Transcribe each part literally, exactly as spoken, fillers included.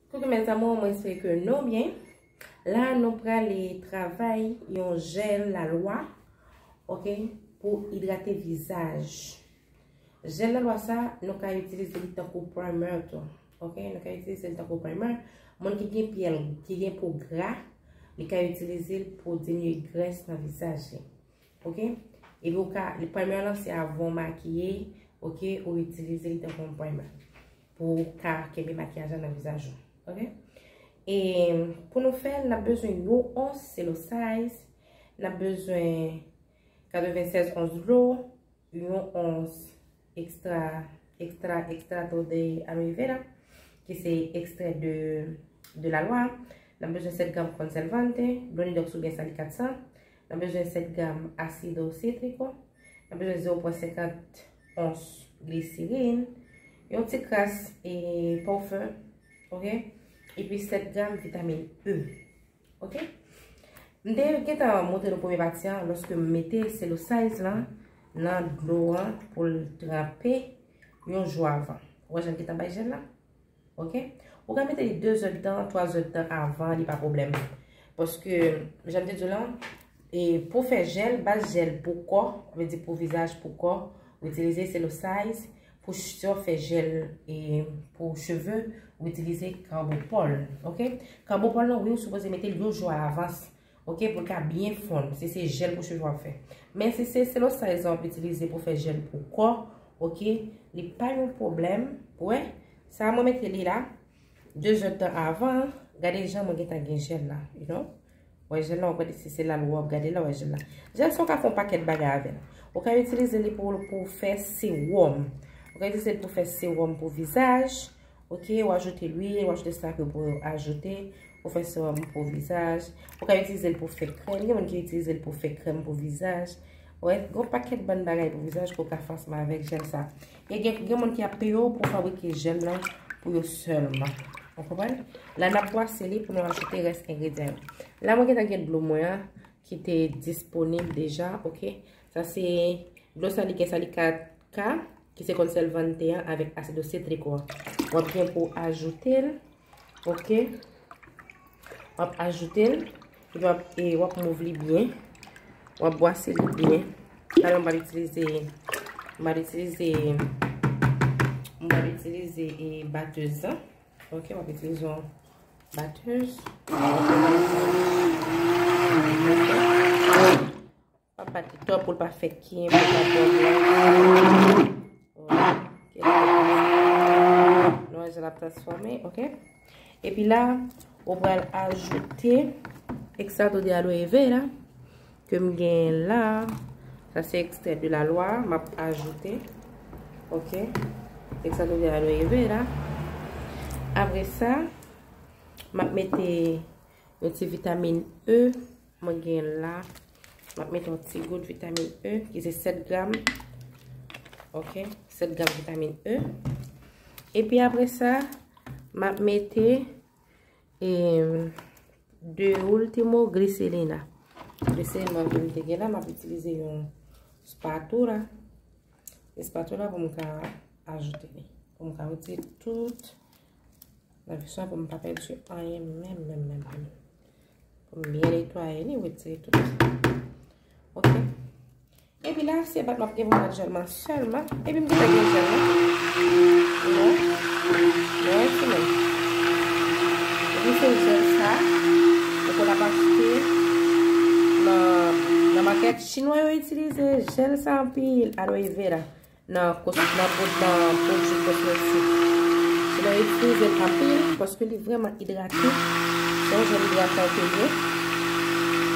Koukou mes amours, mwen espere ke nou byen. La, nou prale travay yon jèl lalwa, ok, pou idrate vizaj. Jèl lalwa sa, nou ka itilize li tankou primer tou, ok? Nou ka itilize li tankou primer. Moun ki gen pyèl, ki gen po gra, li ka itilize l pou diminye grès nan vizaj li. Ok? Epi ou ka, li primer lan se avan w makiye, ok, ou itilize li tankou yon primer. Pou w ka kenbe makiyaj la nan vizaj ou. Ok? E pou nou fè l, n ap bezwen yon ons Cello Size, n ap bezwen katrevennsèz ons dlo, yon ons extra, extra, extracto de aloe vera, ki se ekstrè de, de lalwa. N ap bezwen sèt gram conservante, Blondinox oubyen Salicylic san. N ap bezwen sèt gram ácido cítrico. N ap bezwen zewo pwen senkant ons glycérine. Yon ti kras e parfum, ok? Epi sèt gram vitamin E. Ok? M te gentan montre nou premye pati an lòske m mete Cello Size lan nan dlo an pou l tranpe yon jou avan. Ou wè jan l gentan bay jèl la? Ok? Ou ka mete li de zè tan, twa zè tan avan, li pa pwoblèm. Paske, jan m te di w lan, e pou fè jèl, baz jèl pou kò, vle di pou vizaj, pou kò, ou itilize Cello Size. Pou ch-, si w ap fè jèl e pou cheve, ou itilize Carbopol, ok? Carbopol lan, wi, ou sipoze mete l yon jou alavans, ok, pou l ka byen fonn, si se jèl pou cheve w ap fè. Men si se Cello Size w ap itilize pou fè jèl pou kò, ok, li pa yon pwoblèm, ou wè? Sa a mwen mete li la, de zè tan avan, gade jan mwen gentan gen jèl la, you know? Wè jèl la, w ap gade si se la l wè, w ap gade la, wè jèl la. Jèl sa w ka fè yon pakèt bagay avè l. Ou ka itilize li pou, pou fè sewòm. Ou ka itilize li pou fè sewòm pou vizaj. Ok, ou ajoute lwil, ou ajoute sa ke pou ajoute. Ou fè sewòm pou vizaj. Ou ka itilize li pou fè krèm. Gen moun ki itilize li pou fè krèm pou vizaj. Wè, gen yon pakèt bann bagay pou vizaj ke w ka fè ansanm avèk jèl sa. E gen, gen moun ki ap peye w pou fabrike jèl lan pou yo sèlman. Ou konprann? La n ap bwase li pou nou ajoute rès engredyan yo. La mwen gentan gen dlo mwen an ki te disponib deja, ok? Sa se dlo sa li gen sa li ka, ka, ki se conservante an avèk ácido cítrico an. W ap gen pou ajoute l, ok? W ap ajoute l, epi w ap, e, w ap mouv li byen. W ap bwase li byen. Talè m p ap itilize, m p ap itilize, m p ap itilize, e, batèz lan. Ok, m ap itilize yon batèz. Pa bati twòp pou l pa fè kenb, pou l pa twòp la. Vwala. Nou wè jan l ap transfòme, ok? Epi la, ou pral ajoute extracto de aloe vera ke m gen la. Sa se extrait de l'aloe m ap ajoute. Ok. Extracto de aloe vera. Apre sa, m ap mete yon ti vitamin E mwen gen la. M ap mete yon ti gout vitamin E, ki se sèt gram. Ok, sèt gram vitamin E. Epi apre sa, m ap mete, em, de último glicerina. Gliserine mwen ke m te gen la, m ap itilize yon spatula. Espatula pou m ka ajoute li. Pou m ka retire tout nan vison pou m pa pèdi anyen menm, menm, menm, menm. Pou m byen netwaye li, retire tout. Ok. Epi la, se bat m ap gen pou m bat jèl mwen sèlman. Epi m gentan gen jèl mwen. Bon. Bon, ti moun. Epi se jèl sa, ou konn ap achte nan, nan makèt chinwa yo itilize jèl sa anpil, aloe vera. Nan kos-, nan pwod-, nan pwodui kosmetik. Se lè yo itilize l anpil paske li vrèman idrate. Se yon jèl idratan ke l ye.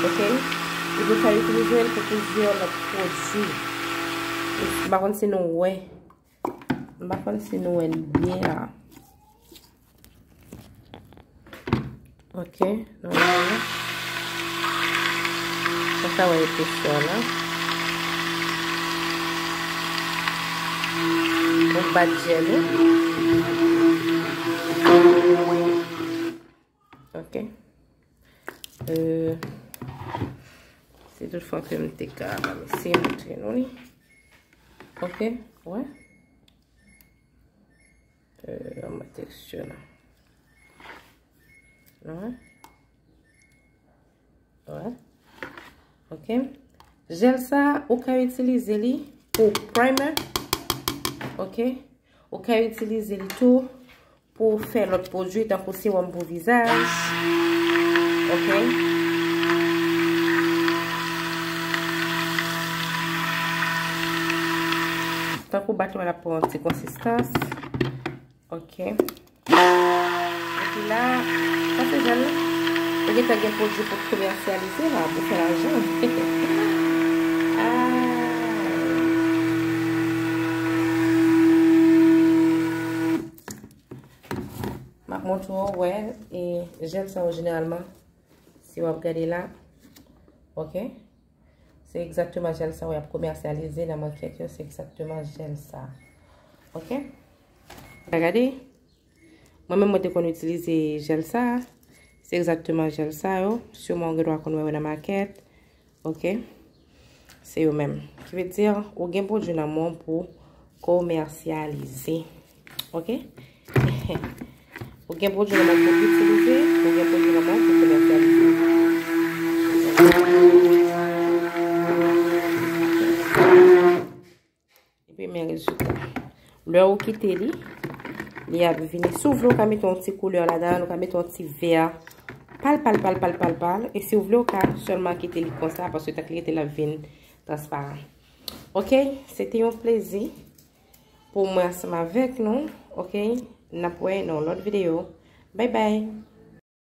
Ok? Epi ou ka itilize l pou plizyè lòt pwodui. M pa konn si nou wè. M pa konn si nou wè l byen la. Ok, nou wè. Sa sa wè episyon la. Ou bat jèl ou. Ok. Euh, si tout fwa ke m te ka, m ap eseye montre nou li. Ok, wè. Euh, an mwen teksti la. Alright. Alright. Ok. Jèl sa, ou ka itilize li pou primer. Ok. Ou ka itilize li tou pou fè lòt pwodui, tankou sewòm pou vizaj. Ok. Tankou bat la, l ap pran yon ti konsistans. Ok. Epi la, sa se jèl la. Ou gentan gen pwodui pou komèsyalize la, pou fè lajan. Ah. M ap montre w, wè, e jèl sa yo jeneralman, si w ap gade la, ok? Se egzakteman jèl sa yo y ap komèsyalize nan makèt yo, se egzakteman jèl sa. Ok? Gade. Mwen menm mwen te konn itilize jèl sa. Se egzakteman jèl sa yo. Siman ou gen dwa konn wè yo nan makèt. Ok? Se yo menm. Ki vle di, ou gen pwodui nan men w pou komèsyalize. Ok? Ou gen pwodui nan men w pou itilize, ou gen pwodui nan men w pou komèsyalize. Epi men rezilta. Lè ou kite li, li ap vini. Si w vle, ou ka mete yon ti koulè ladan l, ou ka mete yon ti vè. Pal, pal, pal, pal, pal, pal. E si w vle, ou ka sèlman kite li konsa, paske tank li rete, l ap vin transparan. Ok, se te yon plezi pou mwen ansanm avèk nou. Ok, n ap wè nan yon lòt videyo. Bye bye.